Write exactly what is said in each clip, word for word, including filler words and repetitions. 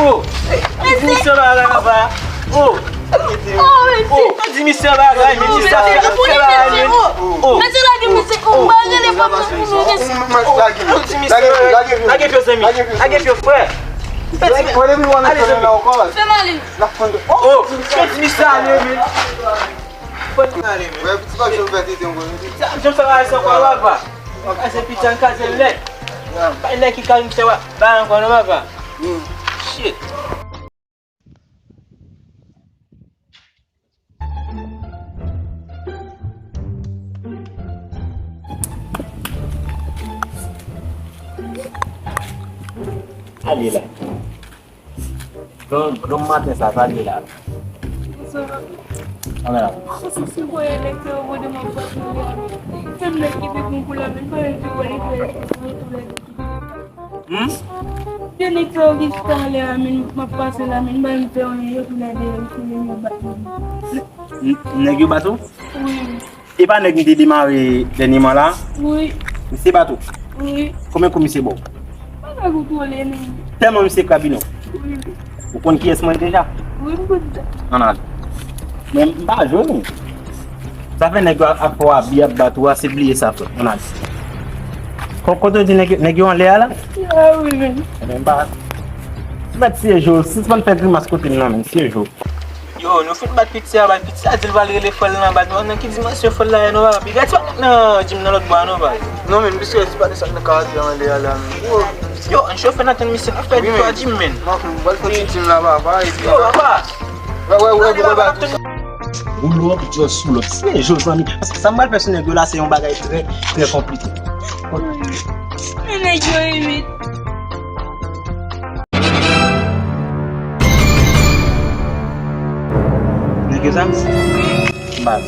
Oh! Di misye bagay la, papa. Oh! Oh, di misye bagay, men misye sa fè bagay, men. Oh! Mesye, lage misye, oh, m pa rele papa pou nou, mesye. Lage pye, zanmi. Lage pye, frè. Fè ti, ale, zanmi. Fè m ale. Oh, fè ti misye ale, men. Fè m ale, men. Ti pa janm fè tete ankò, non. Ti pa janm fè bagay sa ankò, papa. Ann kaze piti a, ann kaze l nèt. Pa nèg ki ka misye ba ankò, non, papa. Shit. Ale la. Don, don maten sa, sa li la. Sa va. Ala. Sa se voye nèg te voye de mwen pa tou le. Se nèg ki te gon kou la, men pa yon ti voye nèg te voye tou le. Hmm? De nèg sa yo ki chita anlè a, men m ap pase la, men m pa yon fè anyen, yo tou le de, yo tou le yo bat mwen. N-, nèg yo bat ou? Wi. E pa nèg m te demare dènyèman la? Wi. Misye bat ou? Wi. Konbyen kou misye ba w? Pa ka kontwole, non. Tèlman misye krabinon. Wi. Ou konn kiyès mwen ye deja? Wi, m konn sa. Ann ale. Men m pa jwe, non. Sa fè nèg yo ap fè w abi, ap bat ou a, se bliye sa, frè. Ann ale. Kon, kote w di nèg, nèg yo anlè a la? A, wi, men. Ebyen, m pa. Mèt siye je w, sispann fè grimas kote m nan, men siye je w. Yo, nou fin bat piti a, bat piti a, di l pral rele frè l nan, bat nou, nan ki dimansyon frè l la ye, non, papa? Piga ti bat nan jim nan lòt bò a, non, papa? Non, men, misye, ti bat sa nan karate anlè a la, men. Yo, ann chofe n atann misye, n ap fè di twa jim, men. M ap, m pral fè ti jim la, papa, epi yo, papa. Wè, wè, wè, wè, wè. Ou lòt, jòs sou lòt. Se je w, zanmi. Paske sa m pral fè sou nèg yo la, se yon bagay trè, trè konplike. Men nèg yo imit. Nèg yo sa? Bal.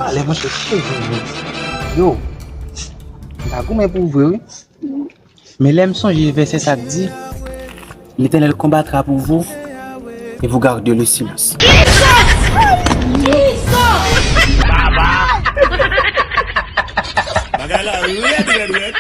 Ale, monchè, cheve jodi. Yo, m ta goumen pou vre, wi. Men lè m sonje vèsè sa k di, L'Éternel combattra pour vous et vous gardez le silence. Bagay la rèd, rèd, rèd.